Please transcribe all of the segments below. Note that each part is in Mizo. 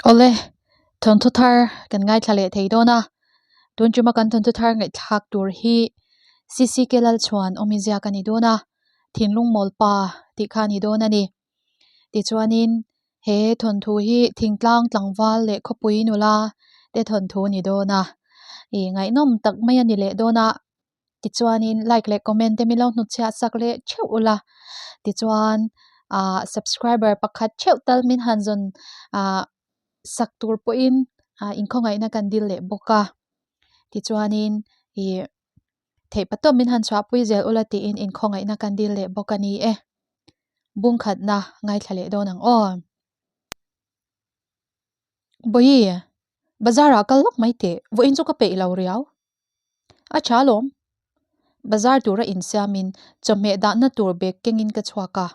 Awle, thawnthu thar kan ngaithla leh thei dawn a, tun tuma kan thawnthu thar ngaihthlak tur hi CCK Lalchhuan awmizia ka ni dawn a, thinlung mawl pa tih kha a ni dawn a ni. Tichuanin he thawnthu hi thingtlang tlangval leh khawpui nula te thawnthu a ni dawn a, ih ngaihnawm tak mai a ni leh dawn a. Tichuanin like leh comment te min lo hnutchhiah sak leh theuh ula tichuan ah subscriber pakhat theuh tal min han zawn ah sak tur pawhin ah inkhawngaihna kan dil leh bawk a tichuanin ih theih patawp min han chhuahpui zel ula tiin inkhawngaihna kan dil leh bawk a ni e bungkhatna ngaithla leh dawn ang aw. Bawihi bazar ah kal lawk mai teh vawiin chu ka peih lo riau. A tha alawm. Bazar tura insiamin chawhmeh dahna tur bag kengin ka chhuak a.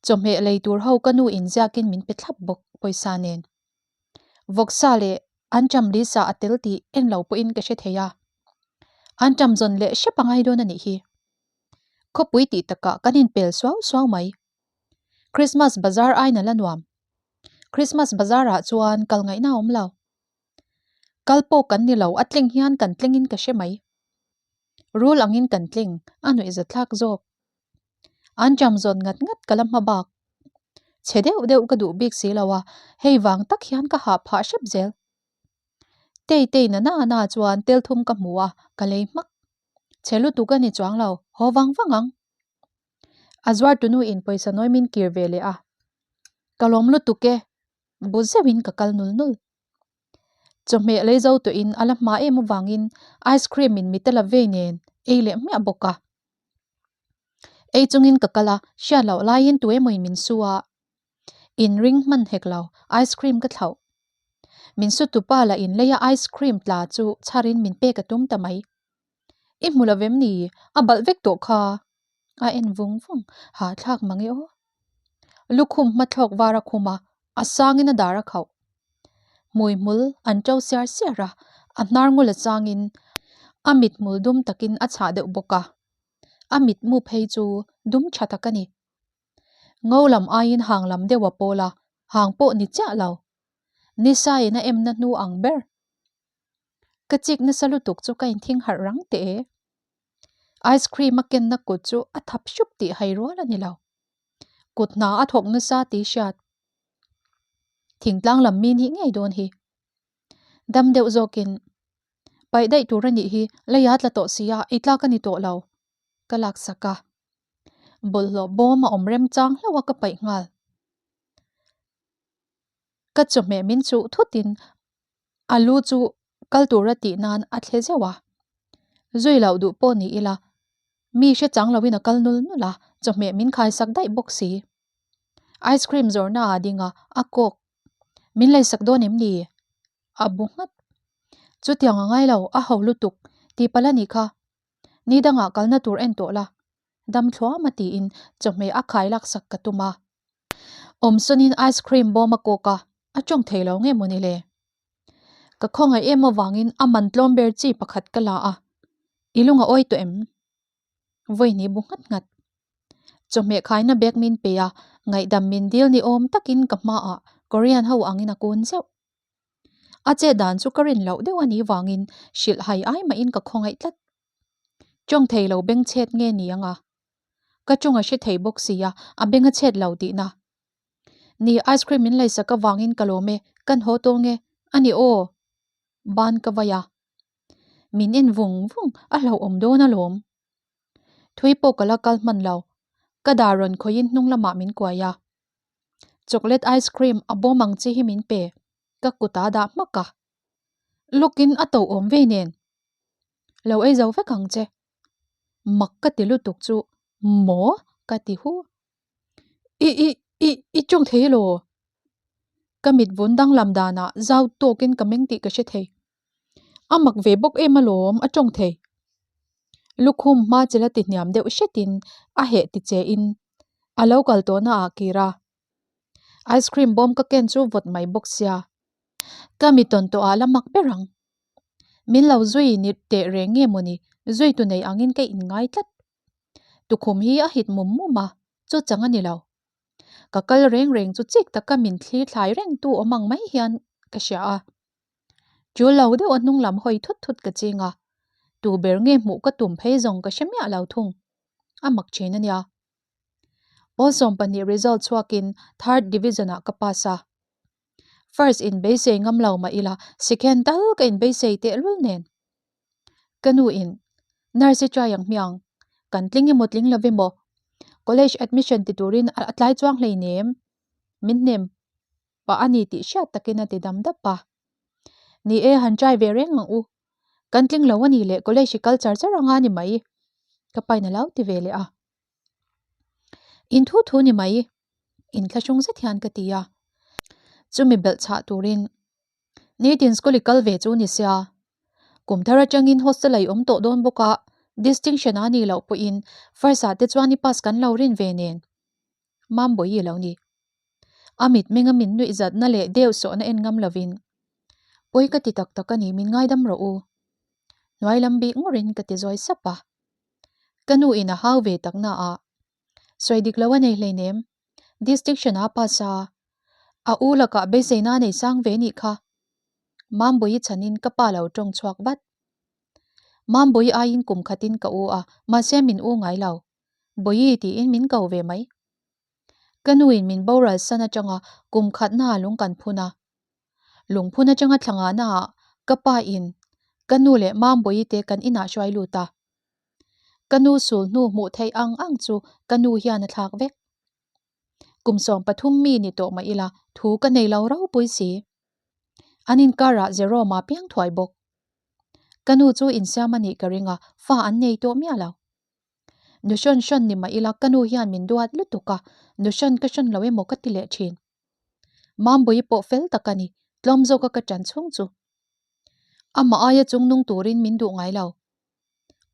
Chawhmeh lei tur ho ka nu inziakin min pe thlap bawk pawisa nen. Vawksa leh anṭam lisa a tel tih en lo pawhin ka hre thei a. Anṭam zawn leh hrep a ngai dawn a nih hi. Khawpui tih takah kan inpel suau suau mai. Christmas bazar aina la nuam. Christmas bazar ah chuan kal ngaihna a awm lo. Kal pawh kan ni lo, a tleng hian kan tlengin ka hre mai. Rul angin kan tleng, a nuihzathlak zawk. An ṭam zawn ngat ngat ka la hma bak. Chhe deuh deuh ka duh bik si lo a, hei vang tak hian ka hah phah hrep zel. Tei tei na na na chuan tel thum ka hmu a, ka lei hmak. Chhe lutuk a ni chuang lo, haw vang vang ang. A zuar tunu in pawisa nawi min kir ve leh a. Ka lawm lutuk e, bu zeuhin ka kal nul nul. Chawhmeh lei zo tawhin a la hma em avangin ice cream in mi tel a vei nen ei leh hmiah bawk a. Ei chungin ka kal a, hriat loh laiin tu emawin min su a, in ring hman hek lo, ice cream ka thlauh. Min su tupa lah in leia ice cream tla chu chharin min pek a tum ta mai. I hmu lo vem ni? A balh vek tawh kha. A en vung vung, hahthlak mang e aw. Lukhum hmathlawk var a khum a, a sangin a dar a khauh. Hmuihmul an to siar siar a, a hnar ngul a changin a mithmul dum takin a chhah deuh bawk a. A mitmu phei chu dum tha tak a ni. Ngo lam aiin hang lam deuh a pawl a, hang pawh ni chiah lo. Nisa in a emna hnu ang ber. Ka chik nasa lutuk chu ka inthing harh rang teh e. Ice cream a kenna kut chu a thap hrup tih hai rual a ni lo. Kut hna a thawk nasa tih hriat. Thingtlang lam mi nih ngei dawn hi. Dam deuh zawkin paih daih tur a nih hi leia tla tawh sia ei tlak a ni tawh lo. Ka laksak a. Bawlhhlawh bawm a awm remchang hlauh a ka paih nghal. Ka chawhmeh min chuh thutin a lu chu kal tura tih nan a thle zeuh a. Zui loh duh pawh ni ila, mi hre chang loin a kal nul nul a, chawhmeh min khaisak daih bawk si. Ice cream zawrhna ah ding a, a kawk. Min leisak dawn em ni? A bu nghat. Chutiang a ngai lo, a ho lutuk, tih palh a nih kha. Ni dangah kalna tur en tawh la. Dam thluam a tiin chawhmeh a khai laksak ka tum a. Awmsawnin ice cream bawm a kawk a, a tawng thei lo nge mawni le? Ka khawngaih em avangin a man tlawm ber chi pakhat ka la a, i lung a awi tawh em? Vawi ni bu nghat nghat. Chawhmeh khaina bag min pe a, ngaihdam min dil ni awm takin ka hmaah Korean ho angin a kun zeuh. A chet dan chu ka rin loh deuh a nih vangin hrilh hai ai mahin ka khawngaih tlat. Tawng thei lo beng chhet nge ni anga? Ka tawng a hre thei bawk si a, a beng a chhet lo tihna. Ni, ice cream min leisak avangin ka lawm e, kan haw tawng e, a ni aw. Ban ka vai a. Min en vung vung, a hlauhawm dawn alawm. Thui pawh ka la kal hman lo, ka dar rawn khawihin hnung lamah min kuai a. Chocolate ice cream a bawm ang chi hi min pe, ka kut a dah hmak a. Lawkin a to awm vei nen. Lo ei zo vek ang che. Mak ka ti lutuk chu maw ka ti hu. I i i i tawng thei elaw? Ka mit vun danglam danah zau tawkin ka meng tih ka hre thei. A mak ve bawk em alawm a tawng thei. Lukhum hma chila ti hniam deuh hretin a heh ti che in a lo kal tawhna ah kir a. Ice cream bawm ka ken chu vawt mai bawk sia. Ka mi tawn tawh ah la mak ber ang. Min lo zui ni teh reng nge mawni zui tu nei angin ka inngai tlat. Tukhum hi a hit mum mum a, chu chang a ni lo. Ka kal reng reng chu chik taka min thlir thlai reng tu awm ang mai hian ka hria a. Tul lo deuh a hnung lam hawi thut thut ka ching a, tu ber nge hmuh ka tum phei zawng ka hre miah lo thung. A mak thin a nia. Pawl 12 result chhuakin third division ah ka pass a. First in beisei ngam lo mah ila second tal ka in beisei tehlul nen. Ka nu in nurse i try ang hmiang, kan tling emaw tling lo emaw college admission ti turin a tlai chuang hleinem min hnem pah a ni tih hriat takin a ti dam dap a. Ni e, han try ve reng ang u. Kan tling lo a ni leh college i kal char char anga ni mai ka pain a lo ti ve leh a. In thu thu ni mai inthlahrung zet hian ka ti a. Chumi belh chhah turin nitin school i kal ve chu ni sia. Kum thar atangin hostel a i awm tawh dawn bawk a, distinction a nih loh pawhin first ah te chuan i pass kan lo rin ve nen. Mambawi lo ni. A mitmenga min nuih zatna leh deuh sawhna en ngam lovin, Pawi ka ti tak tak a ni, min ngaidam rawh u. Hnuai lam bik ngawrin ka ti zawi sap a. Ka nu in a hau ve tak na a, Sawi dik lo a nei hleinem, distinction a pass a, a u lakah beiseina a nei sang ve nih kha. Mambawi chhanin ka pa lo tawng chhuak vat. Mambawi aiin kum khatin ka u a, mahse min u ngai lo. Bawi tiin min ko ve mai. Ka nuin min boral san atanga kum khatnaah lung kan phun a. Lungphun atanga thlangahnaah ka pa in ka nu leh Mambawi te kan inah hruai lut a. Ka nu sul hnu hmuh theih ang ang chu ka nu hian a thlak vek. Kum 13 mi ni tawh mah ila thu ka nei lo ropui si. An inkarah Jerome-a piang thuai bawk. Ka nu chu insiam a nih ka ring a, fa an nei tawh miah lo. Nu hrawn hrawn ni mah ila ka nu hian min duat lutuk a, nu hrawn ka hrawn lo emaw ka ti leh thin. Mambawi pawh fel tak a ni, tlawm zawka ka ṭan chhung chu. Amah aia chung nung turin min duh ngai lo.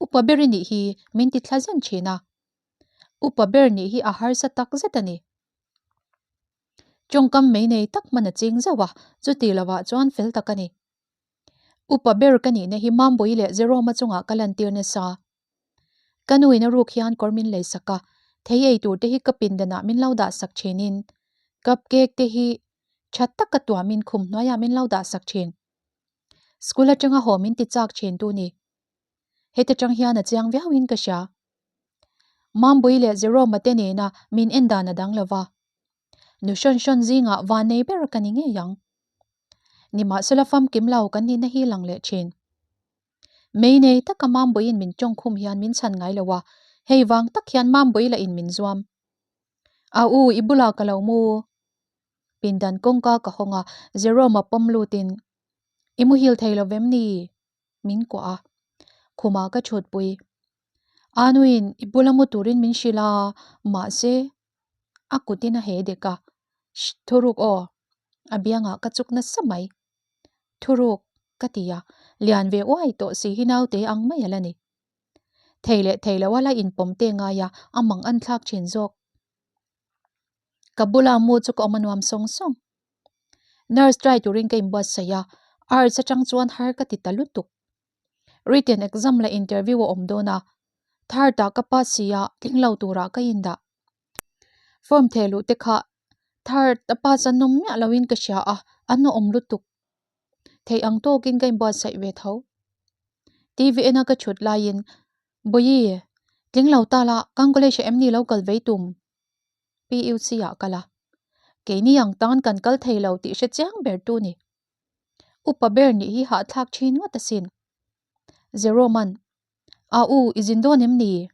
Upa ber i nih hi min ti thla zen thin a. Upa ber nih hi a harsa tak zet a ni. Tawngkam mei nei tak hman a ching zauh a, chuti lovah chuan fel tak a ni. Upa ber ka nihna hi Mambawi leh Jerome-a chungah ka lantir nasa. Ka nuin a ruk hian kawr min lei sak a, thei ei tur te hi ka pindanah min lo dah sak thinin cup cake te hi tha taka tuamin khum hnuaiah min lo dah sak thin. School atanga haw min ti chak thin tu ni. Heti tang hian a chiang viauin ka hria. Mambui leh Jerome-a te nena min en dan a dang lova. Nu hrawn hrawn zingah van nei ber ka ni ngei ang. Nimahsela famkim lo kan nihna hi lang leh thin. Mei nei taka Mambawiin min tawngkhum hian min chhan ngai lo a, hei vang tak hian Mambawi lah in min zuam. A u, i bulah ka lo mu. Pindan kawngka ka hawng a, Jerome-a pawm lutin, I muhil thei lo vem ni? Min kuah a, khumah ka thutpui. Anuin i bula mu turin min hrilh a, mahse, a kutin a he dek a, Shh, thuruk aw, a biangah ka chuk nasa mai. Thuruk, ka ti a, lian ve uai tawh si hi naute ang mai a la ni. Thei leh thei lo a la inpawm te ngai a, a mang an thlak thin zawk. Ka bula mu chu ka awm a nuam sawng sawng. Nurse try turin ka inbuatsaih a, arts atang chuan har ka ti ta lutuk. Written exam leh interview a awm dawn a, third ah ka pass si a, tling lo turah ka indah. Form theh luh te kha third a pass an awm miah loin ka hria a, an awm lutuk. Theih ang tawkin ka inbuatsaih ve tho. TV ena ka thut laiin, Bawihi, tling lo ta la, kan college ah em ni lo kal vei tum? PUC ah kal a. Keini ang tan kan kal thei lo tih hre chiang ber tu ni. Upa ber nih hi hahthlak thin ngawt asin. Jerome-a'n, A u, i zin dawn em ni?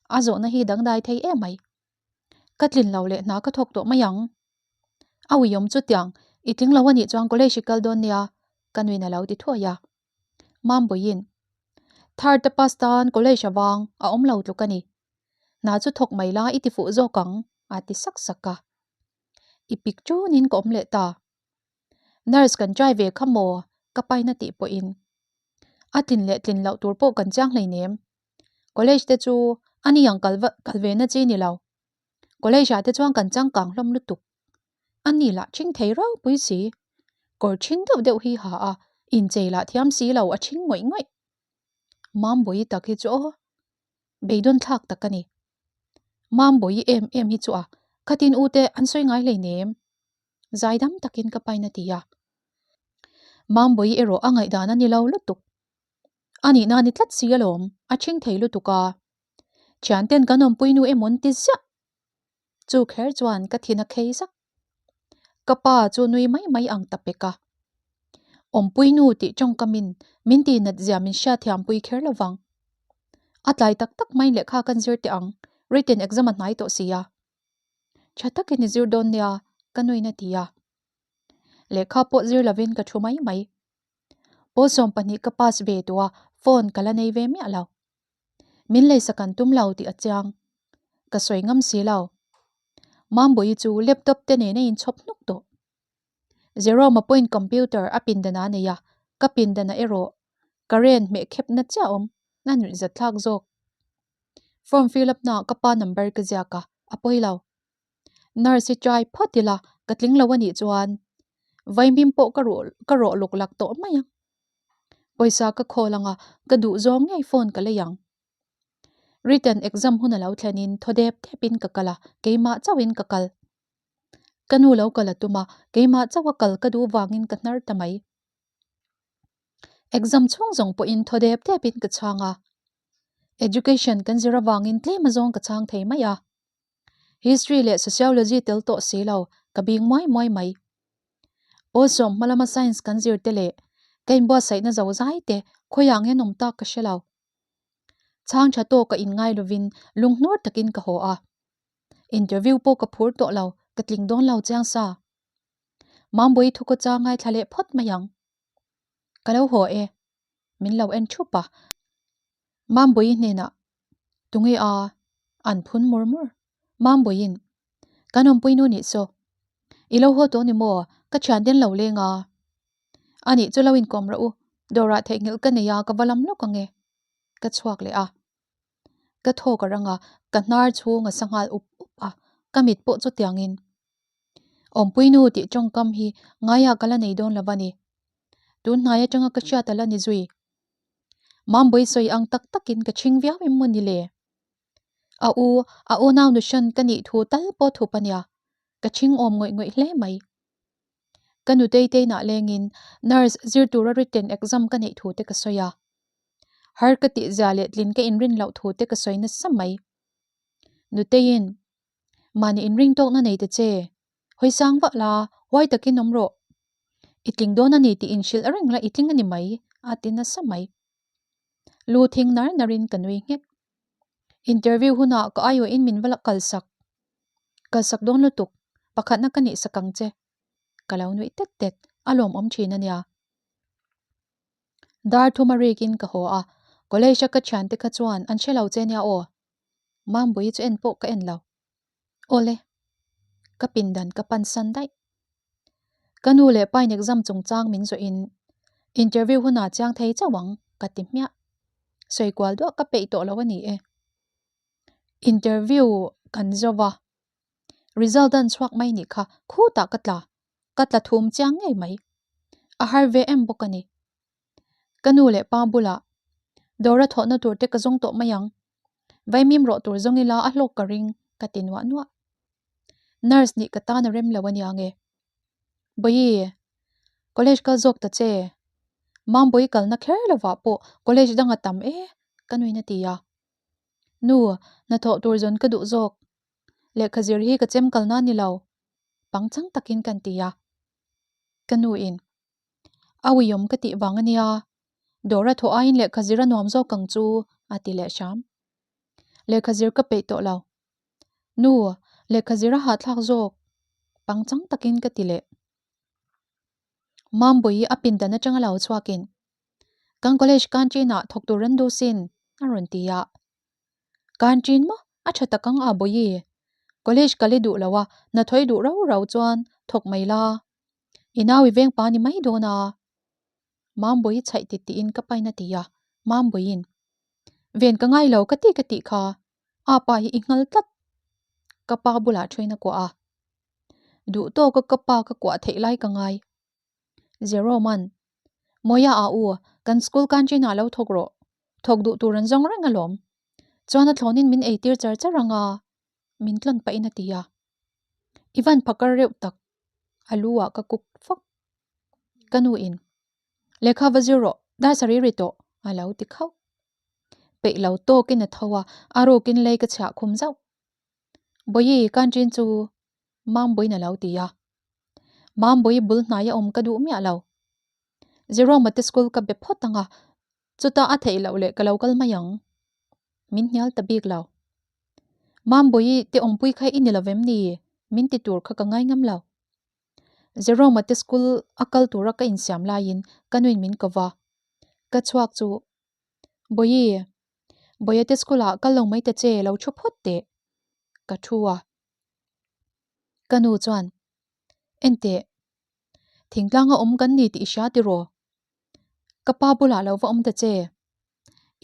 A zawhna hi dangdai thei em mai. Ka tlin lo leh hna ka thawk tawh mai ang. A uiawm chutiang, i tling lo a nih chuan college i kal dawn nia, ka nuin a lo ti thuai a. Mambawiin, Third te pass tan college avang a awm lo tluk a ni. Hna chu thawk mai la i ti fuh zawk ang, a ti sak sak a. I pik ṭunin ka awm leh ta. Nurse kan try ve kha maw? Ka paina tih pawhin a tlin leh tlin loh tur pawh kan chiang hleinem. College te chu a ni ang kal kal ve na chi ni lo. College ah te chuan kan changkang hlawm lutuk. A ni lah ṭhing thei ropui si. Kawr ṭhing deuh deuh hi ha a, inchei lah thiam si lo a ṭhing ngawih ngawih. Mambawi tak hi chu aw, beidawn thlak tak a ni. Mambawi em em hi chu a. Khatin u te an sawi ngai hleinem. Zaidam takin ka pain a ti a. Mambawi erawh a ngaihdan a ni lo lutuk. A nihna a ni tlat si alawm, a ṭhing thei lutuk a. Thianten kan awmpui nu emaw an ti ziah. Chu kher chuan ka thin a khei zak. Ka pa chu nui mai mai ang ta pek a. Awmpui nu tih tawngkamin min ti nat zia min hriatthiampui kher lo vang. A tlai tak tak mai lehkha kan zir teh ang, written exam a hnai tawh si a. Tha takin i zir dawn nia, ka nuin a ti a. Lehkha pawh zir lovin ka thu mai mai. Pawl 20 ka pass ve tawh a, phone ka la nei ve miah lo. Min leisak an tum lo tih a chiang. Ka sawi ngam si lo. Mambawi chu laptop te nen a inchhawp hnuk tawh. Jerome a pawhin computer a pindan a nei a, ka pindan ah erawh current hmeh khep na chiah awm, a nuih zat thlak zawk. Form fill up naah ka pa number ka ziak a, a pawi lo. Nurse hi try phawt ila ka tling lo a nih chuan vaimim pawh ka ruh ka rawh luk lak tawh mai ang. Pawisa ka khawl ang a, ka duh zawng ngei phone ka lei ang. Written exam hun a lo thlenin thaw dep depin ka kal a, keimah chauhin ka kal. Ka nu lo kal a tum a, keimah chauha kal ka duh vangin ka hnar ta mai. Exam chhung zawng pawhin thaw dep depin ka chhang a. Education kan zir avangin tlem azawng ka chhang thei mai a. History leh Sociology tel tawh si lo, ka bing muai muai mai. Pawl sawm hma lama Science kan zir te leh ka inbuatsaihna zo zai te khawiah nge an awm tak ka hre lo. Chhang tha tawk ka inngai lovin lunghnur takin ka haw a. Interview pawh ka phur tawh lo, ka tling dawn lo chiang sa. Mambawi thukaw chang ngaithla leh phawt mai ang. Ka lo haw e. Min lo en thup a. Mambawi hnenah, Tunge a? An phun mur mur. Mambawiin, Kan awmpui nu nih saw. I lo haw tawh ni maw? Ka thian den lo leng a. Anih chu lo inkawm rawh u. Dawrah theihnghilh ka nei a, ka va lam lawk ang e. Ka chhuak leh a. Ka thawk a rang a, ka hnar chhung a sa nghal up up a, ka mit pawh chu tiangin. Awmpui nu tih tawngkam hi ngaiah ka la nei dawn lo a ni. Tun hnai atanga ka hriat a la ni zui. Mambawi sawi ang tak takin ka chhing viau em maw ni le? A u, a unau nu hran ka nih thu tal pawh thup a nia, ka chhing awm ngawih ngawih hle mai. Ka nutei te inah lengin nurse zir tura written exam ka neih thu te ka sawi a. Har ka tih zia leh tlin ka inrin loh thu te ka sawi nasa mai. Nuteiin, Mahni inring tawkna nei ta che, hawi sang vah la, huai takin awm rawh. I tling dawn a ni tih inhrilh reng la i tling a ni mai, a ti nasa mai. Lu thing nar narin ka nui nghek. Interview hunah ka aiawhin min va kalsak. Kalsak dawn lutuk, pakhatna ka nih sak ang che. Ka lo nuih tet tet, a lawmawm thin a nia. Dar thuma rikin ka haw a, college a ka thiante kha chuan an hre lo che nia aw. Mambawi chu en pawh ka en lo. Awle, ka pindan ka pan san daih. Ka nu leh pain exam chungchang min zawhin interview hunah chiang thei chauh ang ka ti hmiah. Sawi kual duah ka peih tawh lo a ni e. Interview kan zo va, result an chhuak mai nih kha khutah ka tla, ka tla thum chiang ngei mai. A har ve em bawk a ni. Ka nu leh pa bulah dawra thawhna tur te ka zawng tawh mai ang. Vaimim rawh tur zawng ila a hlawk ka ring ka ti nuah nuah. Nurse nih ka tan a rem lo a nia nge. Bawi, college kal zawk ta che. Mambawi kalna kher lovah pawh college dang a tam e, ka nuin a ti a. Nu, hnathawh tur zawn ka duh zawk. Lehkha zir hi ka chem kalna a ni lo. Pangchang takin kan ti a. Ka nuin, A uiawm ka tih vang a nia, Dawra thawh aiin lehkha zir a nuam zawk ang chu, a ti leh hram. Lehkha zir ka peih tawh lo. Nu, lehkha zir a hahthlak zawk, pangchang takin ka ti leh. Mambawi a pindan atanga lo chhuakin, Kan college canteen-ah thawk tur an duh sin, a rawn ti a. Canteen maw? A tha tak ang a Bawi. College kal i duh lo a, hnathawih duh rau rau chuan thawk mai la. I nau i veng pa ni mai dawn a. Mambawi chhaih ti tiin ka pain a ti a, Mambawiin, Ven ka ngai lo ka ti ka tih kha, a pa hi i nghal tlat. Ka pa bulah thuin a kuah a. Duh tawka ka pa ka kuah theih lai ka ngai. Jerome'an, Mawia a u, kan school canteen ah lo thawk rawh. Thawk duh tur an zawng reng alawm. Chuan a thlawnin min eitir char char ang a, min tlawn pahin a ti a. I van phakar reuh tak, a lu ah ka kuk fawk. Ka nu in, Lehkha va zir rawh, dar sarih ri tawh, a lo ti khauh. Peih lo tawkin a tho a, a rukin lei ka chhiah khum zauh. Bawihi, canteen chu Mambuiin a lo ti a. Mambui bul hnaia awm ka duh miah lo. Jerome-a te school ka be phawt ang a, chutah a theih loh leh ka lo kal mai ang. Min hnial ta bik lo. Mambui te awmpui kha i ni lo vem ni? Min ti tur kha ka ngai ngam lo. Jerome-a te school a kal tura ka insiam laiin ka nuin min ko va. Ka chhuak chu, Bawihi, Bawiha te school ah kal lo mai ta che, lo thu phawt teh. Ka thu a. Ka nu chuan, Enteh, thingtlanga awm kan ni tih i hria tiraw? Ka pa bulah lo va awm ta che.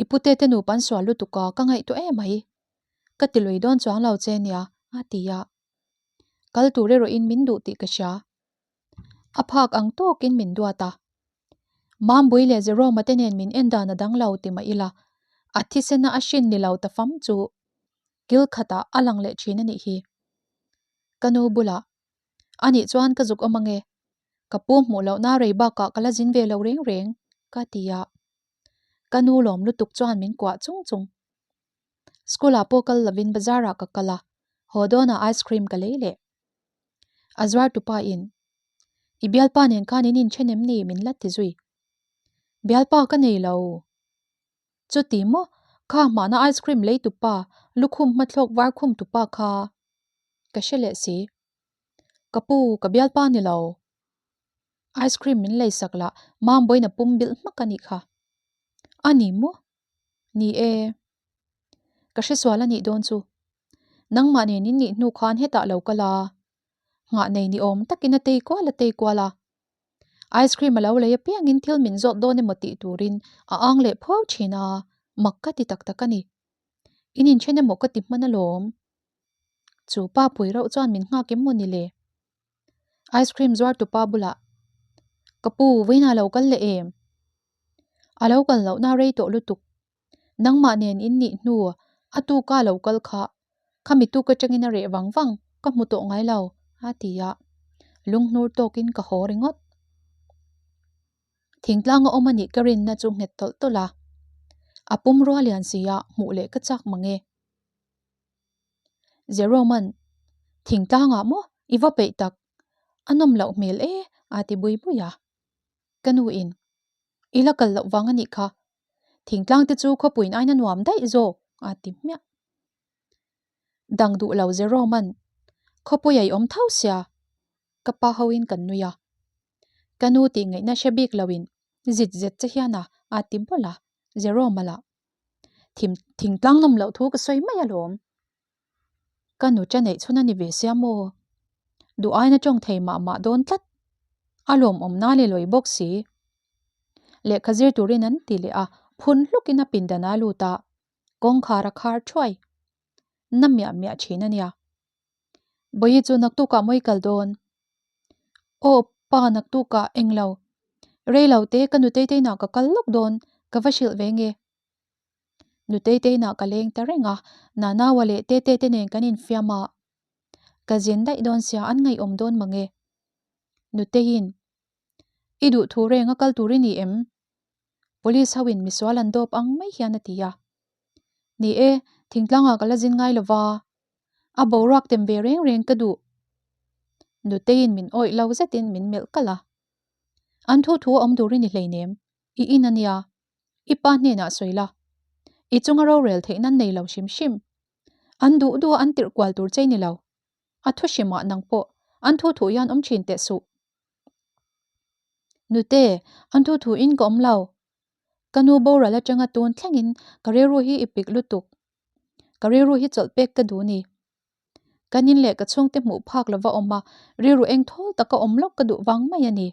I pute te nupa an sual lutuk a, ka ngaihtuah em mai. Ka ti lui dawn chuang lo che nia, a ti a. Kal tur erawhin min duh tih ka hria. A phak ang tawkin min duat a. Mambui leh Jerome-a te nen min en dan a dang lo ti mah ila, a thisena a hrin ni lo ta fam chu kil khatah a lang leh thin a nih hi. Ka nu bulah, A nih chuan ka zuk awm ange, ka pu hmuh lohna rei bakah ka la zin ve lo reng reng, ka ti a. Ka nu lawm lutuk chuan min kuah chung chung. School ah pawh kal lovin bazar ah ka kal a, haw dawnah ice cream ka lei leh. A zuar tupa in, I bialpa nen khan in inthen em ni? min la ti zui. Bialpa ka nei lo. Chuti maw, kha hmahna ice cream lei tupa, lukhum hmathlawk var khum tupa kha ka hre leh si. Ka pu, ka bialpa ni lo. Ice cream min lei sak lah, Mambawiin a pum bilh hmak a nih kha. A ni maw? Ni e. Ka hresual a nih dawn chu. Nangmah nen in nih hnu khan hetah lo kal a. Nghah nei ni awm takin a tei kual a tei kual a. Ice cream a lo lei apiangin thil min zawt dawn emaw tih turin a ang leh phuau thin a, mak ka ti tak tak a ni. In inthen emaw ka ti hman alawm. Chu pa pui reuh chuan min nghak em maw ni le? Ice cream zuar tupa bulah, Ka pu, vawiinah a lo kal leh em? A lo kal lohna rei tawh lutuk. Nangmah nen in nih hnu a tuka lo kal kha, khami tuk atangin a reh vang vang, ka hmu tawh ngai lo, a ti a. Lunghnur tawkin ka haw ringawt. Thingtlang a awm a nih ka rinna chu nghet tawlh tawlh a. A pumrua lian si a, hmuh leh ka chak mang e. Jerome'an, Thingtlangah maw i va peih tak? A nawm loh hmel e, a ti bui bui a. Ka nuin, I la kal loh vang a nih kha. Thingtlang te chu khawpuiin aina nuam daih zawk, a ti hmiah. Dang duh lo Jerome'an, Khawpui a i awm tho sia, ka pa hoin kan nui a. Ka nu tih ngaihna hre bik loin zit zet che hian a, a ti bawlh a, Jerome-a lah. Thim, thingtlang nawm loh thu ka sawi mai alawm. Ka nu cha neih chhun a ni ve sia maw? Duh aina tawng thei mah mah dawn tlat. A lawmawm na leh lawi bawk si. Lehkha zir turin an ti leh a, phun hlukin a pindan a lut a, kawngkhar a khar thuai. Na miah miah thin a nia. Bawihi chu naktukah mawi kal dawn. Aw pa naktukah englo. Reilo te ka nutei te inah ka kal lawk dawn ka va hrilh ve nge. Nutei te inah ka leng ta reng a, Nanaua leh Tete te nen kan infiam a. Ka zin daih dawn sia an ngaihawm dawn mange. Nuteiin, I duh thu reng a kal tur i ni em? Police ho in misual an dawp ang mai hian a ti a. Ni e, thingtlangah ka la zin ngai lova. A boruak tem ve reng reng ka duh. Nuteiin min awih lo zetin min melh kalh a. An thu thu a awm tur i ni hleinem, i in a nia. I pa hnenah sawi la. I chunga rorel theih nan nei lo hrim hrim. An duh duh a an tirh kual tur che i ni lo. A thu hrimah nang pawh an thu thu hian awm thin teh suh. Nute, an thu thu in ka awm lo. Ka nu boral atanga tun thlengin ka rilru hi i pik lutuk. Ka rilru hi chawlh pek ka duh ni. Ka nin leh ka chhungte hmuh phak lova awm a, rilru eng thawl taka awm lawk ka duh vang mai a ni.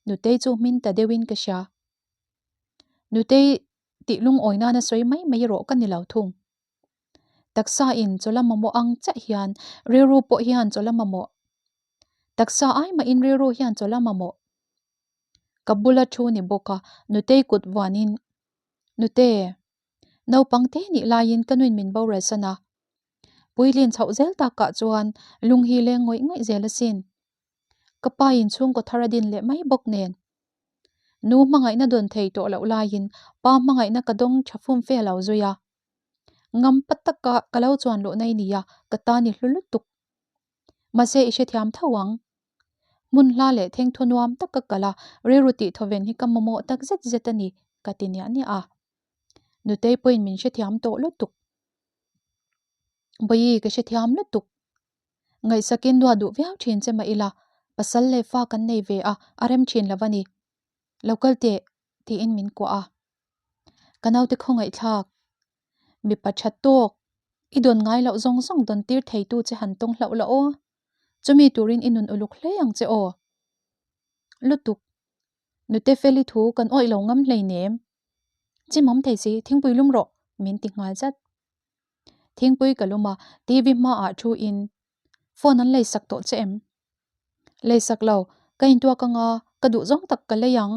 Nutei chu hmin ta deuhin ka hria. Nutei tih lungawi nana sawi mai mai erawh ka ni lo thung. Taksa in chawlh a mamawh ang chiah hian rilru pawh hian chawlh a mamawh. Taksa ai mahin rilru hian chawlh a mamawh. Ka bula thu ni bawk a, Nutei kut vuanin, Nute, naupang te nih laiin ka nuin min boral san a. Puilin chhoh zel takah chuan lung hi leng ngawih ngawih zel asin. Ka pa in chhungkaw thar a din leh mai bawk nen. Nu hmangaihna dawn thei tawh loh laiin pa hmangaihna ka dawng tha fum fe lo zui a. Ngam pa taka ka lo chuan luh nai nia ka ta ni hlu lutuk. Mahse i hrethiam tho ang. Hmun hla leh thengthaw nuam tak ka kal a, rilru tih thawven hi ka mamawh tak zet zet a ni, ka ti niah niah a. Nutei pawhin min hrethiam tawh lutuk. Bawihi ka hrethiam lutuk. Ngaihsakin duah duh viau thin che mah ila, pasal leh fa kan nei ve a, a rem thin lo a ni. Lo kal teh, tiin min kuah a. Ka naute khawngaihthlak, mipa tha tawk, i dawn ngai loh zawng zawng dawn tir theitu che han tawng hlauh la aw. Chumi turin i nun uluk hle ang che aw. Lutuk, nute Feli thu kan awih lo ngam hleinem. Chimawm thei si, thingpui lum rawh, min ti nghal zat. Thingpui ka lum a, TV hmaah thu in phone an lei sak tawh che em? Lei sak lo, ka intuak anga ka duh zawng tak ka lei ang,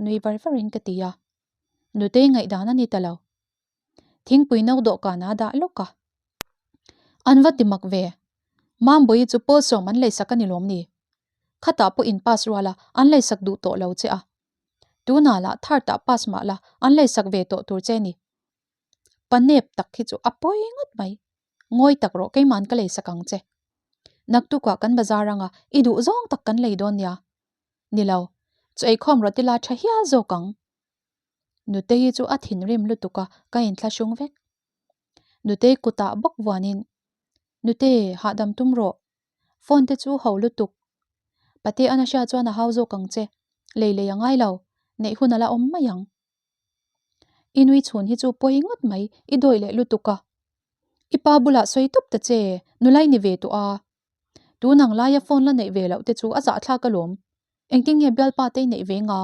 nui var var in ka ti a. Nutei ngaihdan a ni ta lo. Thingpui no dawhkan a dah lawk a. An va ti mak ve. Mambawi chu pawl sawm an lei sak a ni lawm ni? Khatah pawh in pass rual a, an lei sak duh tawh lo che a. Tunah lah third ah pass mah la, an lei sak ve tawh tur che ni. Pa nep tak hi chu a pawi ngawt mai. Ngawi tak rawh keima'n ka lei sak ang che. Naktukah kan bazar anga i duh zawng tak kan lei dawn nia. Ni lo, chu eikhawm rawh tila tha hial zawk ang. Nutei chu a thinrim lutuk a, ka inthlahrung vek. Nutei kutah bawk vuanin, Nute, hahdam tum rawh. Phone te chu ho lutuk. Pate an a hria chuan a hau zawk ang che. Lei lei a ngai lo, neih hun a la awm mai ang. I nui chhun hi chu pawi ngawt mai, i dawi leh lutuk a. I pa bulah sawi tawp ta che, nulai ni ve tawh a. Tun ang laia phone la neih ve loh te chu a zahthlak alawm. Engtin nge bialpa te i neih ve nga?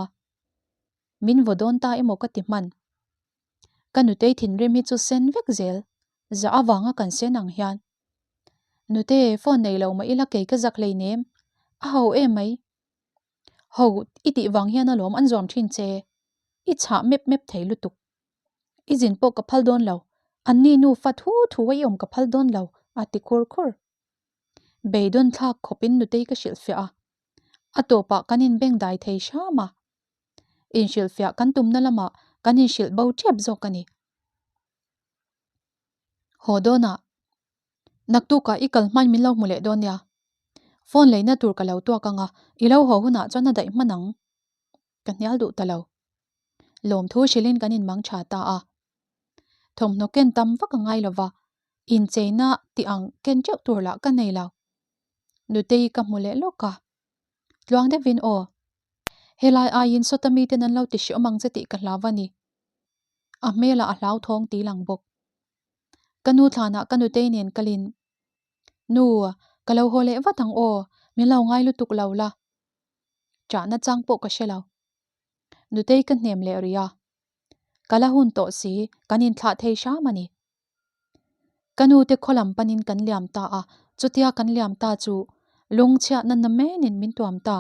Min vaw dawn ta emaw ka ti hman. Ka nutei thinrim hi chu sen vek zel, zah avanga kan sen ang hian. Nute, phone nei lo mah ila kei ka zak hleinem, a ho em mai. Ho, i tih vang hian alawm an zuam thin che. I chhah mep mep thei lutuk. I zin pawh ka phal dawn lo. Anni nu fa thu thu a i awm ka phal dawn lo, a ti khur khur. Beidawn thlak khawpin nutei ka hrilhfiah a. A tawpah kan inbeng dai thei hram a. Inhrilhfiah kan tumna lamah kan inhrilh bo tep zawk a ni. Haw dawnah Naktukah i kal hmain min lo hmu leh dawn nia. Phone leina tur ka lo tuak ang a, i lo haw hunah chuan a daih hman ang. Ka hnial duh ta lo. Lawmthu hrilhin kan inmang tha ta a. Thawmhnaw ken tam vak a ngai lo va, incheina tih ang ken teuh tur lah ka nei lo. Nutei ka hmu leh lawk a. Tluang deuhin aw. Helai aiin sawta miten an lo ti hreawm ang che tih ka hlau a ni. A hmelah a hlauthawng ti lang bawk. Ka nu thlanah ka nutei nen kalin, Nu, ka lo haw leh vat ang aw, min lo ngai lutuk lo la. Ṭahna chang pawh ka hre lo. Nutei ka hnem leh rih a. Ka la hun tawh si, kan inthlah thei hram a ni. Ka nute khaw lam panin kan liam ta a, chutia kan liam ta chu lungchhiatna namenin min tuam ta.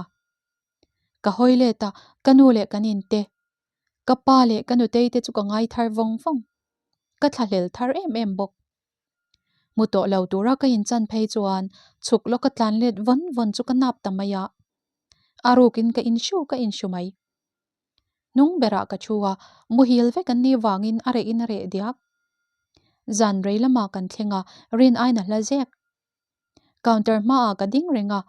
Ka hawi let a, ka nu leh kan inte Ka pa leh ka nutei te chu ka ngai thar vawng vawng. Ka thlahlel thar em em bawk. Hmu tawh lo tura ka inchan phei chuan chhuk lawka tlan let vawn vawn chu ka nap ta mai a. A rukin ka inhru ka inhru mai. Hnung berah ka thu a, muhil vek an nih vangin a reh in a reh diak. Zan rei lamah kan thleng a, rin aiin a hla zek. Counter hmaah ka ding reng a,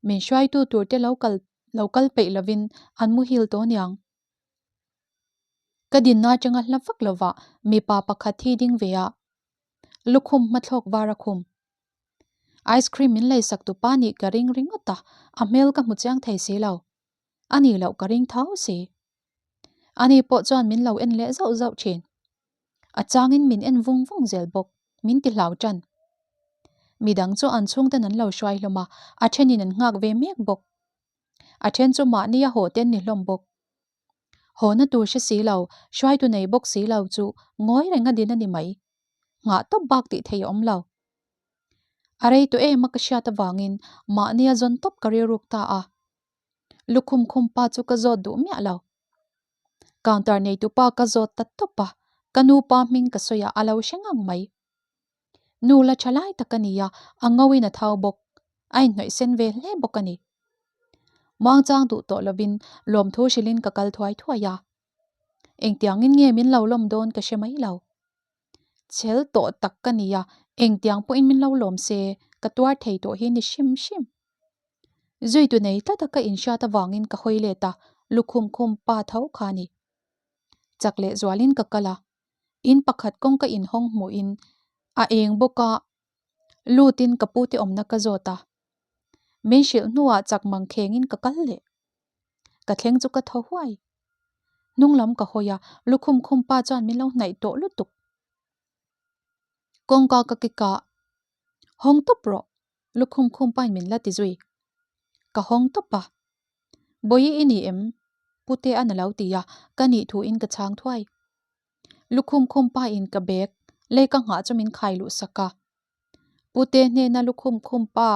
min hruaitu tur te lo kal lo kal peih lovin an muhil tawh aniang. Ka dinna atanga hla vak lovah mipa pakhat hi ding ve a, lukhum hmathlawk var a khum. Ice cream min leisak tupa nih ka ring ringawt a, a hmel ka hmu chiang thei si lo. A nih loh ka ring tho si. Ani pawh chuan min lo en leh zauh zauh thin. A changin min en vung vung zel bawk, min ti hlau tan. Midang chu an chhungten an lo hruai hlawm a, a thenin an nghak ve mek bawk. A then chu mahni a haw ten ni hlawm bawk. Hawna tur hre si lo, hruaitu nei bawk si lo chu ngawi reng a din a ni mai. Nghah tawp bak tih thei a awm lo. A rei tawh em a ka hriat avangin mahni a zawn tawp ka rilruk ta a. Lukhum khum pa chu ka zawt duh miah lo. Counter neitupa ka zawt ta tawp a, ka nupa hming ka sawi a, a lo hre ngang mai. Nu la tha lai tak a ni a, a ngawin a thau bawk. A inhnawih sen ve hle bawk a ni. Muangchang duh tawh lovin lawmthu hrilhin ka kal thuai thuai a. Engtiangin nge min lo lawm dawn ka hre mai lo. Chhel tawh tak ka ni a, engtiang pawhin min lo lawm se ka tuar thei tawh hi ni hrim hrim. Zuitu nei tlat a ka inhriat avangin ka hawi let a, lukhum khum pa tho kha a ni. Chak leh zualin ka kal a, in pakhat kawng ka inhawng hmuhin a eng bawk a, lutin ka pute awmna ka zawt a. Min hrilh hnuah chak mang khengin ka kal leh. Ka thleng chu ka thaw huai. Hnung lam ka hawi a, lukhum khum pa chuan min lo hnaih tawh lutuk. Kawngka ka kik a, Hawng tawp rawh, lukhum khum pain min la ti zui. Ka hawng tawp a. Bawihi i ni em? Putea'n a lo ti a, ka nih thuin ka chhang thuai. Lukhum khum pain ka bag lei ka nghah chu min khai luh sak a. Pute hnena lukhum khum pa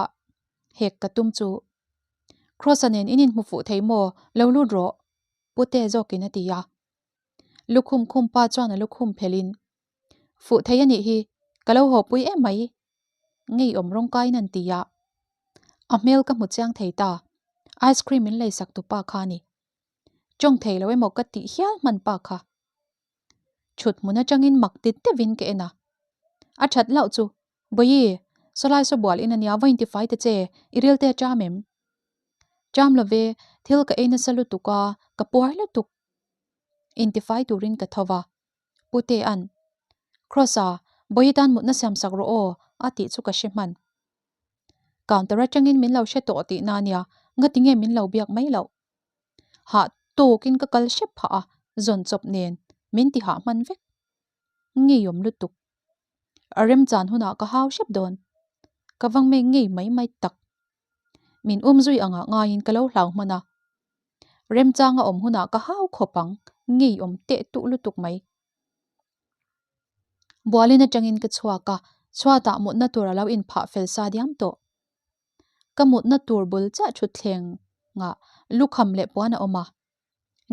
hek ka tum chu, Kross-a nen in inhmu fuh thei maw? Lo lut rawh, Pute zawkin a ti a. Lukhum khum pa chuan a lukhum phelhin, Fuh thei a nih hi, ka lo haw pui em mai, ngeiawm rawngkaiin an ti a. A hmel ka hmu chiang thei ta, ice cream min leisak tu pa kha a ni. Tawng thei lo emaw ka tih hial hman pa kha. Thut hmun atangin mak ti deuhin ka en a. A that loh chu, Bawihi, sawlai saw bual in ania vawiin tifai ta che, i rilte a cham em? Cham lo ve, thil ka ei nasa lutuk a, ka puar lutuk. Intifai turin ka tho va. Putea'n, Kross-a, Bawihi tan mutna siam sak rawh aw, a tih chu ka hre hman. Counter atangin min lo hre tawh tihna ania, ngati nge min lo biak mai loh? Hah tawkin ka kal hrep phah a, zawn chawp nen min ti hah hman vek. Ngeiawm lutuk. A remchan hunah ka hau hrep dawn. Ka va ngei ngei mai mai tak. Min um zui angah ngaiin ka lo hlau hman a. Remchang a awm hunah ka hau khawp ang, ngeiawm teh tuh lutuk mai. Bualin atangin ka chhuak a, chhuatah mutna tur a lo inphah fel sa diam tawh. Ka mutna tur bul chiah thutthleng ah lukham leh puan a awm a,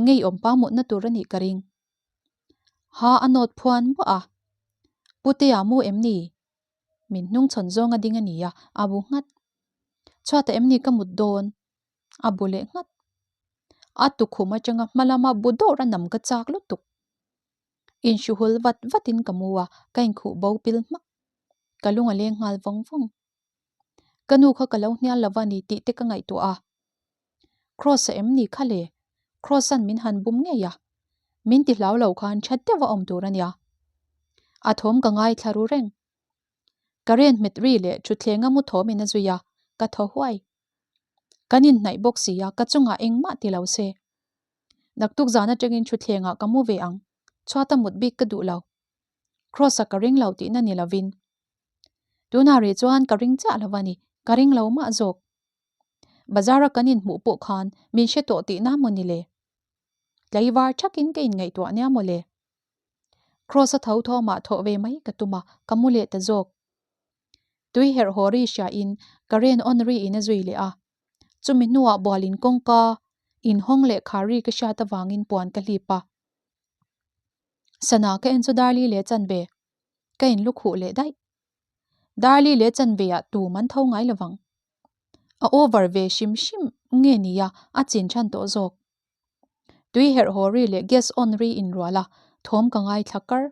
ngeiawm pa mutna tur a nih ka ring. Ha a nawt phuan buah a, Putea mu em ni? Min hnungchhawn zawng a ding a ni a, a bu nghat. Chhuatah em ni ka mut dawn? A bu leh nghat. A tukhum atanga hma lama bu dawr a nam ka chak lutuk. Inhruhul vat vatin ka mu a, ka inkhuh bo pil hmak. Ka lung a leng nghal vawng vawng. Ka nu kha ka lo hnial lo va ni tih te ka ngaihtuah a. Kross-a em ni kha le? Kross-a'n min han bum ngei a. Min ti hlau lo khan that deuh a awm tur a nia. A thawm ka ngaithla ru reng. Ka ren hmet ri leh thutthleng a mu thawm in a zui a, ka thaw huai. Kan inhnaih bawk si a, ka chungah engmah ti lo se. Naktuk zan atangin thutthlengah ka mu ve ang. Chhuata mut bik ka duh lo. Kross-a ka ring lo tihna ni lovin. Tunah rih chuan ka ring chiah lo a ni, ka ring lo mah zawk. Bazar-a kan inhmuh pawh khan min hre tawh tihna maw ni le? Tlaivar thakin ka inngaihtuah nia maw le? Kross-a tho thawmah thawh ve mai ka tum a, ka mu leh ta zawk. Tui herh haw ri hriain ka ren on ri in a zui leh a. Chumi hnuah bualin kawngka inhawng leh khar ri ka hriat avangin puan ka hlip a. Sana ka en chu Darli leh chanve ka in lukhuh leh daih. Darli leh chanve ah tum an tho ngai lovang. A over ve hrim hrim nge nia a chin than tawh zawk. Tui herh haw ri leh gas on ri inrual a, thawm ka ngaithla kar.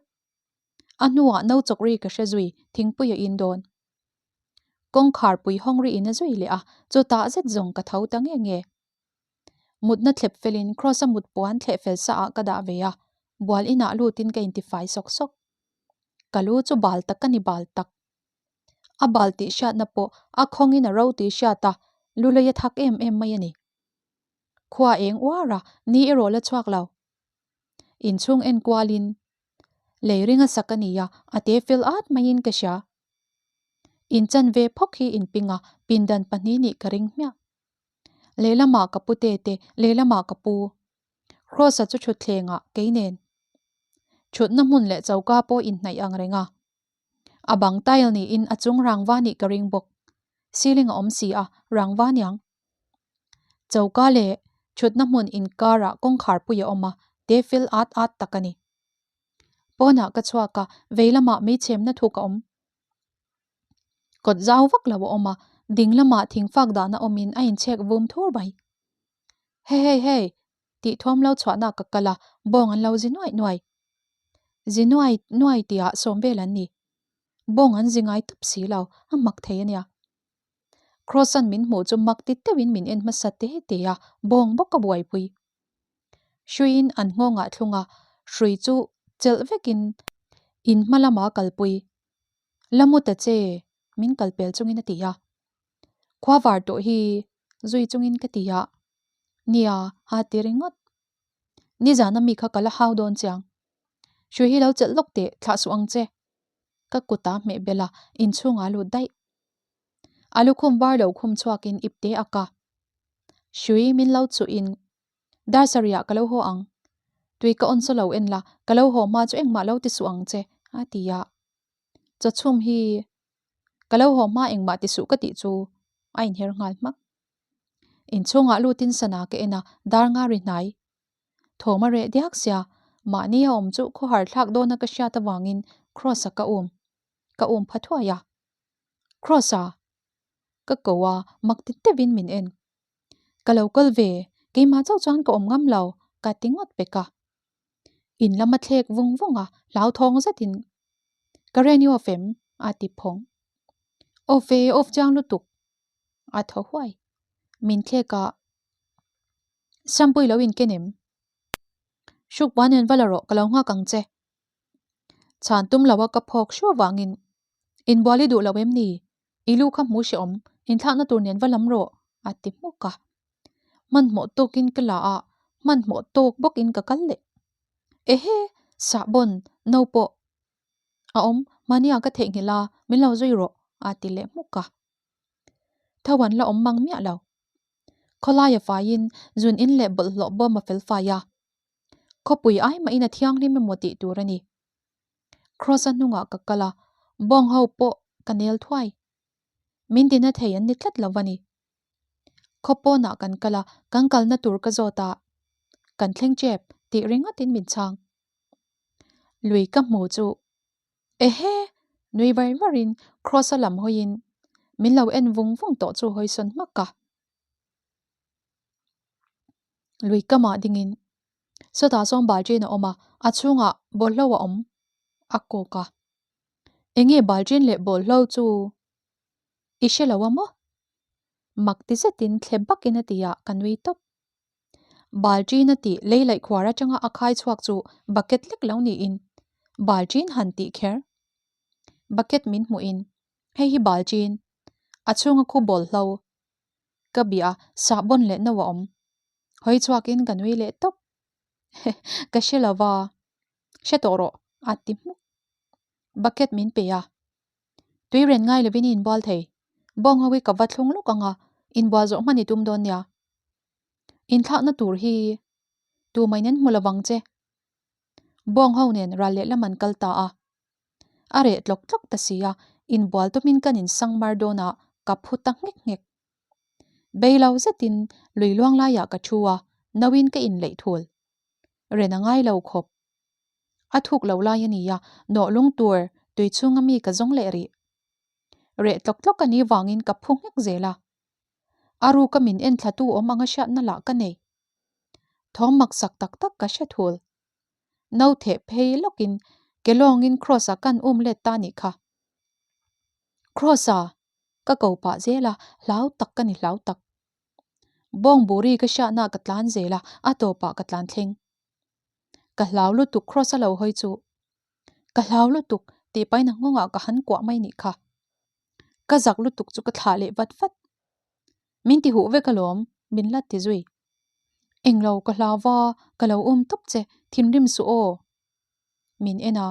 A hnuah no chawk ri ka hre zui thingpui a in dawn. Kawngkhar pui hawng ri in a zui leh a, chutah zet zawng ka tho ta nge nge. Mutna thlep felin Kross-a mut puan thleh fel sa ah ka dah ve a, bual inah lutin ka intifai sawk sawk. Ka lu chu bal tak ka ni bal tak. A bal tih hriatna pawh a khawngin a ro tih hriat a, lu lei a thak em em mai a ni. Khua eng uar a, ni erawh la chhuak lo. Inchhung enkualin lei ring a sak a ni a, a te fel at maiin ka hria. Inchan ve phawk hi inping a, pindan pahnih nih ka ring hmiah. Lehlamah ka pu tete, lehlamah ka pu. Kross-a chu thutthlengah kei nen. Thutna hmun leh choka pawh inhnaih ang reng a. A bang tile niin a chung rangva nih ka ring bawk. Ceiling a awm si a, rangva niang. Choka leh thutna hmun inkarah kawngkhar pui a awm a, te fel at at tak a ni. Pawnah ka chhuak a, veilamah meichhemna thuk a awm. Kawt zau vak lo a awm a, ding lamah thingfak dahna awmin a inchhek vum thur mai. Hey hey hey! Tih thuam lo chhuahna ka kal a, bawng an lo zi nuaih nuai. Zi nuai nuai tihah sawm vel an ni. Bawng an zi ngai tawp si lo, a mak thei a nia. Kross-a'n min hmuh chu mak ti deuhin min en hmasa te te a, bawng bawk a buaipui. Hruiin an nghawngah thlung a, hrui chu chelh vekin in hma lama kalpui. La mu ta che, min kalpel chungin a ti a. Khua var tawh hi zui chungin ka ti a, nia a ti ringawt. Nizana mi kha ka la hau dawn chiang. Hrui hi lo chelh lawk teh, thlah suh ang che. Ka kut a hmeh bel a, inchhungah a lut daih. A lukhum var lo khum chhuakin ipte a ka. Hrui min lo chuhin dar sarihah ka lo haw ang. Tui ka awn saw lo en la, ka lo haw hma chu engmah lo ti suh ang che, a ti a. Chawchhum hi ka lo haw hma engmah ti suh ka tih chu a inher nghal hmak. Inchhungah lutin sana ka en a, dar nga ri hnai. Thawm a reh diak sia, mahni a awm chu khawhar thlak dawna ka hriat avangin Kross-a ka um. Ka um pha thuai a. Kross-a! Ka ko a, mak ti deuhin min en. Ka lo kal ve, keimah chauh chuan ka awm ngam lo, ka ti ngawt pek a. In lam a thlek vung vung a, hlauthawng zetin, Ka ren i off em? a ti phawng. Off e, off chiang lutuk, a thaw huai. Min thlek a, Shampoo i lo inken em? Hrukpuan nen va la rawh, ka lo nghak ang che. Chhan tum lo a ka phawk hru avangin, Inbual i duh lo em ni? I lu kha hmu hrehawm, inthlakna tur nen va lam rawh, a ti hmuk a. Hmanhmawh tawkin ka la a, hmanhmawh tawk bawkin ka kal leh. Ehe! Sahbawn, no pawh a awm, mahnia ka theihnghilh a, min lo zui rawh, a ti leh hmuk a. Tho an la awm mang miah lo. Khawlaia faiin zun in leh bawlhhlawh bawm a fel fai a. Khawpui ai mahin a thianghlim emaw tih tur a ni. Kross-a hnungah ka kal a, bawng ho pawh ka nel thuai. Min tina thei an ni tlat lo a ni. Khaw pawnah kan kal a, kan kalna tur ka zawt a, kan thleng chep tih ringawtin min chhang. Lui ka hmu chu Ehe! Nui var varin Kross-a lam hawiin min lo en vung vung tawh chu hawi sawn hmak a. Lui kamah dingin sawtah sawn balṭin a awm a, a chhungah bawlhlo a awm a kawk a. Enge balṭin leh bawlhlo chu i hre lo a maw? Mak ti zetin thle bakin a ti a, ka nui tawp. Balṭin a tih lei laih khuar aṭanga a khai chhuak chu bucket lek lo niin balṭin han tih kher. Bucket min hmuhin hei hi balṭin, a chhunga khu bawlhlo ka bia sahbawn leh no a awm. Hawi chhuakin ka nui leh tawp. Ka hre lo va, hre tawh rawh a ti hmuk. Bucket min pe a, tui ren ngai lovin i inbual thei. Bawng ho hi ka va thlung lawk ang a, inbual zawh hman i tum dawn nia. Inthlakna tur hi tumah in hmu lovang che. Bawng ho nen ral lehlam an kal ta a. A reh tlawk tlawk ta si a, inbual tumin kan insang mar dawn a, ka phu ta nghek nghek. Bei lo zetin lui luang laiah ka thu a, nauin ka inleih thul. Ren a ngai lo khawp. A thuk lo lai a ni a, nawh lung tur tui chhunga mi ka zawng leh rih. Reh tlawk tlawk a nih vangin ka phu nghek zel a. A ruka min en thlatu awm anga hriatna lah ka nei. Thawm maksak tak tak ka hre thul. No theh phei lawkin ke lawngin Kross-a kan um let ta nih kha. Kross-a! Ka ko pah zel a, hlau tak ka ni hlau tak. Bawngburi ka hriatna ka tlan zel a, a tawpah ka tlan thleng. Ka hlau lutuk Kross-a lo hawi chu. Ka hlau lutuk tih pahin a nghawngah ka han kuah mai nih kha. Ka zak lutuk chu ka thlah leh vat vat. Min ti huh vek alawm, min la ti zui. Englo ka hlau va, ka lo um tawp che, thinrim suh aw. Min en a,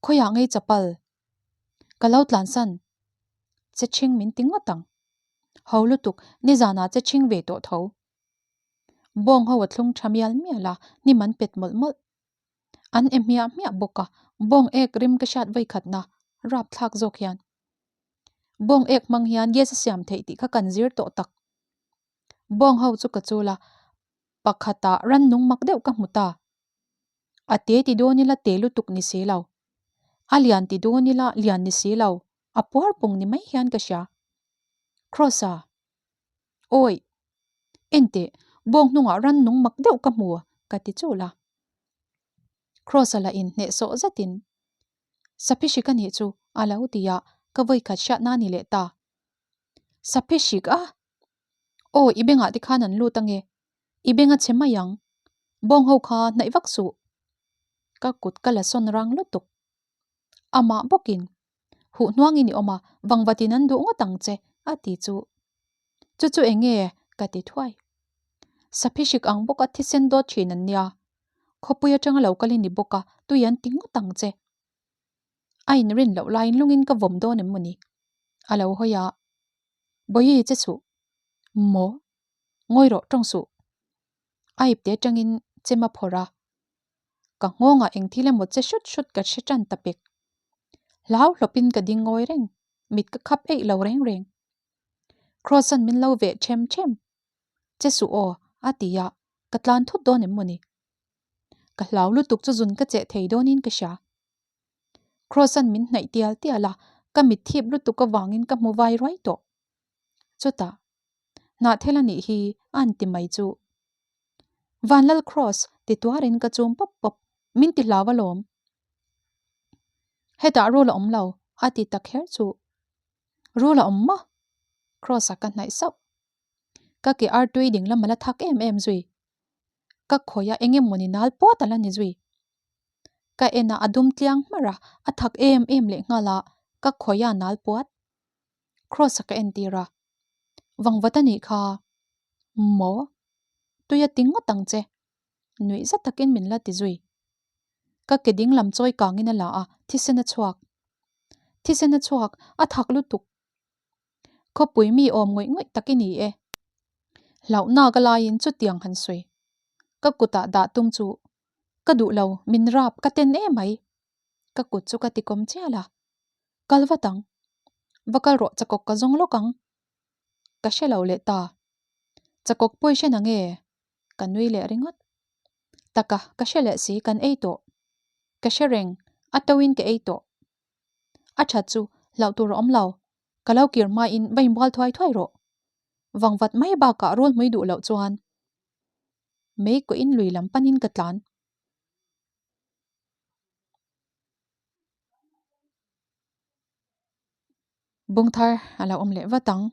khawiah ngei chapal. Ka lo tlansan che ṭhing min ti ngawt ang. Ho lutuk, nizanah che ṭhing ve tawh tho. Bawng ho a thlung ṭha mial mial a, hnim an pet mawlh mawlh. An e hmiah hmiah bawk a, bawng ek rim ka hriat vawikhatna rapthlak zawk hian. Bawng ek hmang hian gas a siam theih tih kha kan zir tawh tak. Bawng ho chu ka chul a, pakhatah rannung mak deuh ka hmu ta. A te ti dawn ila te lutuk ni si lo. A lian ti dawn ila lian ni si lo. A puar pung ni mai hian ka hria. Kross-a, Awi! Enteh, bawng hnungah ran nung mak deuh ka hmu, ka ti chul a. Kross-a lah in hnehsawh zetin, Saphihrik a nih chu, a lo ti a, ka vawikhat hriatna a ni leh ta. Saphihrik a? Aw, i bengah te khan an lut ange. I beng a chhe mai ang. Bawng ho kha hnaih vak suh. Ka kut ka la sawn rang lutuk. Amah bawkin, Huh hnuangin i awm a, vangvatin an duh ngawt ang che, a ti chu. Chu chu eng nge? ka ti thuai. Saphihrik ang bawka thisen dawt thin an nia. Khawpui atanga lo kal i ni bawk a, tui an ti ngawt ang che. A inrin loh laiin lungin ka vawm dawn em mawni? A lo hawi a. Bawihi che suh. Maw? Ngawi rawh tawng suh. A ipte atangin chem a phawrh a. Ka nghawngah eng thil emaw che hrut hrut ka hre tan ta pek. Hlau hlawpin ka ding ngawi reng, mit ka khap eih lo reng reng. Kross-a'n min lo veh ṭhem ṭhem. Che suh aw, a ti a, ka tlan thut dawn em mawni? Ka hlau lutuk chu zun ka cheh thei dawnin ka hria. Kross-a'n min hnaih tial tial a, ka mit thip lutuk avangin ka hmu vai ruai tawh. Chutah, Hnahthel a nih hi, a'n ti mai chu. Vanlal Kross ti tuarin ka chum pawp pawp, min ti hlau alawm. Hetah rul a awm lo, a ti ta kher chu. Rul a awm maw? Kross-a ka hnaih sauh. Ka ke artui ding lam a la thak em em zui. Ka khawih a eng emawni nal puat a la ni zui. Ka en a a dum tliang hmarh a, a thak em em leh nghal a, ka khawih a nal puat. Kross-a ka entir a. Vangvat a nih kha. Maw? Tui a ti ngawt ang che. Nuih zat takin min la ti zui. Ka ke ding lam chawi kangin a la a, thisen a chhuak. Thisen a chhuak, a thak lutuk. Khawpui mi awm ngawih ngawih tak i ni e. Hlauhna ka laiin chutiang han sawi. Ka kutah dah tum chu ka duh lo, min rap ka ten emai. Ka kut chu ka ti kawm chial a. Kal vat ang. Va kal rawh chakawk ka zawng lawk ang. Ka hre lo leh ta. Chakawk pawi hre na nge? Ka nui leh ringawt. Taka, ka hre leh si, kan ei tawh. Ka hre reng, a to in ka ei tawh. A that chu, hlauh tur a awm lo. Ka lo kir hmain va inbual thuai thuai rawh. Vangvat mai bakah rul hmui duh loh chuan mei kawhin lui lam panin ka tlan. Bungthar a lo awm leh vat ang.